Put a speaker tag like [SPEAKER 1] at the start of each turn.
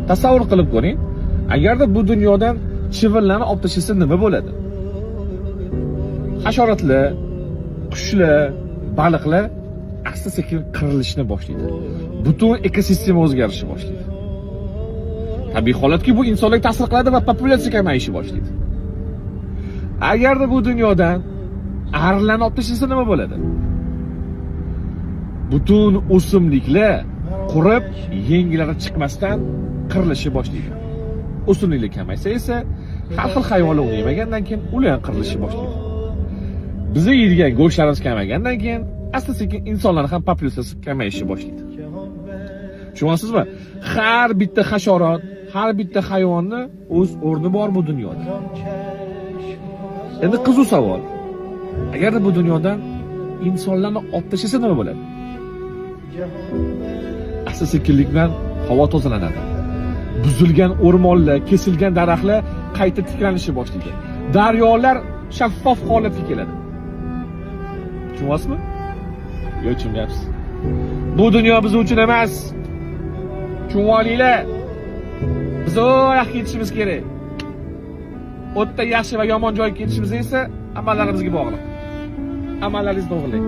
[SPEAKER 1] Tasavvur qilib ko'ring, agarda bu dunyodan chivinlarni olib tashlasa nima bo'ladi? Hasharotlar, qushlar, baliqlar asta-sekin qirilishni boshlaydi. Butun ekosistema o'zgarishni boshlaydi. Tabiiy holatki, bu insonlarga ta'sir qiladi va populyatsiya kamayishni boshlaydi. Agarda bu dunyodan arilarni olib tashlasa nima bo'ladi? Butun o'simliklar qurib, yengilari chiqmasdan qirilishni boshlaydi. O'simliklar kamaysa esa, har xil hayvonlar uni yemagandan keyin ular ham qirilishni boshlaydi. Biza yeydigan go'shtlarimiz kamaygandan keyin asta-sekin insonlar ham populyatsiyasi kamayishni boshlaydi. Tushunyapsizmi? Har bitta hasharot, har bitta hayvonni o'z o'rni bor bu dunyoda. Endi qiziq savol. Agarda bu dunyodan insonlarni olib tashlasa nima bo'ladi? Asta-sekinlik bilan havo tozalanadi. Buzilgan o'rmonlar, kesilgan daraxtlar qayta tiklanishni boshlaydi. Daryolar shaffof holatga keladi. Tushunyapsizmi? Yo'q, tushunmayapsiz. Bu dunyo biz uchun emas. Tushunib olinglar. Biz u yoqqa ketishimiz kerak. O'tda yaxshi va yomon joyga ketishimiz esa amallarimizga bog'liq. Amallaringizni to'g'rilang.